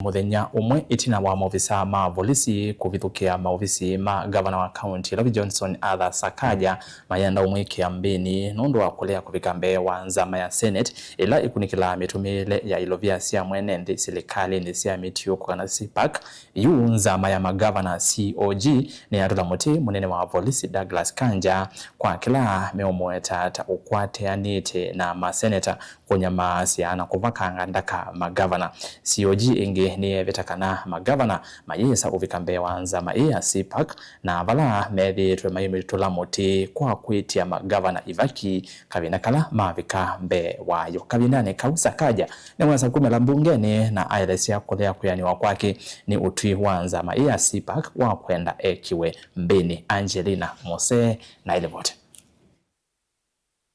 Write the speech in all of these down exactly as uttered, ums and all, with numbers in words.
Mũthenya ũmwe ĩtina wa maovisaa ma volisi kũvithũkĩa maovisi ma ngavana wa kaunti Lovi Johnson Arthur Sakaja mayenda ũmwĩkĩa mbĩnĩ nũndũ wa kũlea kũvika mbee wa nzama ya Senate ĩla ĩkunĩkĩlaa mĩtũmĩĩle ya ilovia sya mwene nthĩ silikalĩnĩ sya mĩtiũko kana CPAC, yu nzama ya magavana COG nĩyatũla mũtĩ mũnene wa volisi Douglas Kanja kwa kĩla meũmũetaa ta ũkwatĩanĩte na maseneta kũnyamaasya na kũvakanga ndaka magavana. COG ĩngĩ nĩyeevĩta kana magavana mayĩsa ũvika mbee wa nzama ĩĩ ya CPAC, na vala methĩĩtwe mayĩmĩtũla mũtĩ kwa kwĩtya magavana ivaki kavinda kala mavika mbee wayo. Kavindanĩ kau, Sakaja nĩwesa kumĩla mbungenĩ na aelesya kũlea kwĩanĩwa kwake nĩ ũtwi wa nzama ĩĩ ya CPAC wa kwenda ekiwe mbĩnĩ. Angelina Mose na ĩlivoti.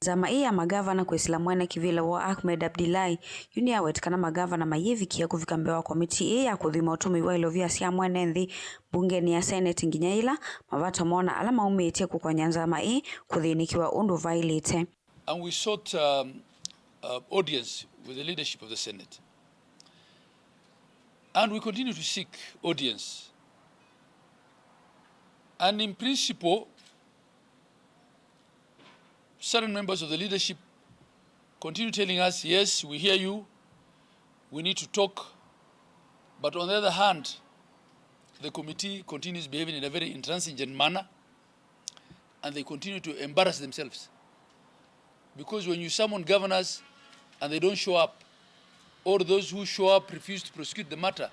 Nzama ĩĩ ya magavana kwĩsĩla mwene kĩvĩla woo Ahmed Abdillahi yu nĩyaweta kana magavana mayĩvikĩa kũvika mbee wa komitii ĩĩ ya kũthima ũtũmĩi wa ilovia sya mwene nthĩ mbungenĩ ya Senate nginya yĩla mavata moo na ala maumĩtye kũkwany'a nzama ĩĩ kũthĩnĩkĩwa ũndũ vaĩlĩte. And we sought, um, uh, audience with the leadership of the Senate. And we continue to seek audience. And in principle, certain members of the leadership continue telling us, "Yes, we hear you, we need to talk." But on the other hand, the committee continues behaving in a very intransigent manner, and they continue to embarrass themselves. Because when you summon governors and they don't show up, or those who show up refuse to prosecute the matter,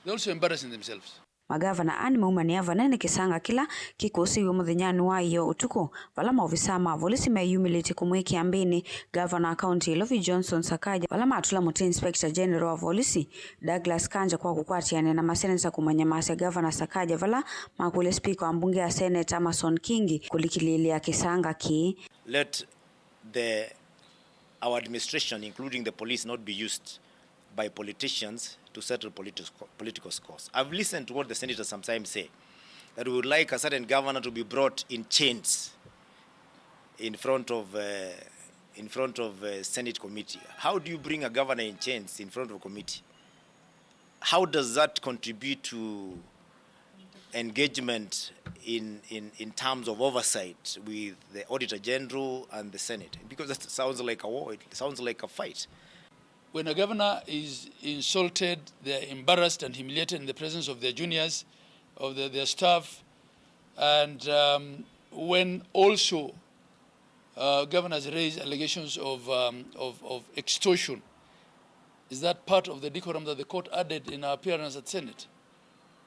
they're also embarrassing themselves. Magavana aa nĩmaumanĩa vanene kĩsanga kĩla kĩkũsĩw'e mũthenyanĩ wa ĩyoo ũtukũ, vala maovisaa ma volisi meyumĩlĩtye kũmwĩkĩa mbĩnĩ ngavana wa kaunti ya Ilovi Johnson Sakaja, vala matũla mũtĩ Inspector General wa volisi Douglas Kanja kwa kũkwatĩanĩa na maseneta kũmanyamaasya ngavana Sakaja, vala makũlya spika wa mbunge ya Senate Amason Kingi kũlikĩlĩĩlya kĩsanga kĩĩ. Let the, our administration, including the police, not be used by politicians to settle political, political scores. I've listened to what the senators sometimes say, that we would like a certain governor to be brought in chains in front of, uh, in front of, uh, Senate committee. How do you bring a governor in chains in front of a committee? How does that contribute to engagement in, in, in terms of oversight with the Auditor General and the Senate? Because that sounds like a war, it sounds like a fight. When a governor is insulted, they're embarrassed and humiliated in the presence of their juniors, of the, their staff, and, um, when also, uh, governors raise allegations of, um, of, of extortion, is that part of the decorum that the court added in our appearance at Senate?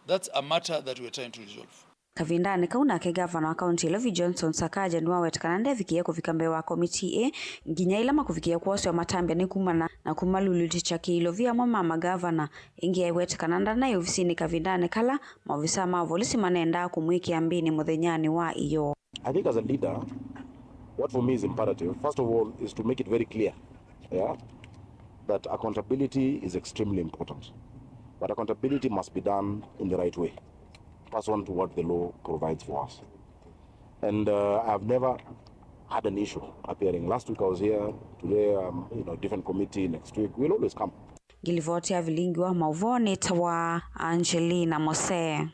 That's a matter that we're trying to resolve. Kavindanĩ kau nake ngavana wa kaunti ya Ilovi Johnson Sakaja nĩwaweta kana ndevikĩie kũvika mbee wa komitii ĩĩ nginya ĩla makũvikĩa kwoswa matambya nĩ kumana na kũmalulutĩkya kĩilovia amwe ma magavana. Ĩngĩ aiweta kana ndanaĩ ovisinĩ kavindanĩ kala maovisaa ma volisi manendaa kũmwĩkĩa mbĩnĩ mũthenyanĩ wa ĩyoo. I think as a leader, what for me is imperative, first of all, is to make it very clear, yeah, that accountability is extremely important. But accountability must be done in the right way, pursuant to what the law provides for us. And, uh, I've never had an issue appearing. Last week I was here, today, um, you know, different committee, next week. We'll always come. Ngilivoti ya vilingi wa mauvoo nĩtawa Angelina Mose.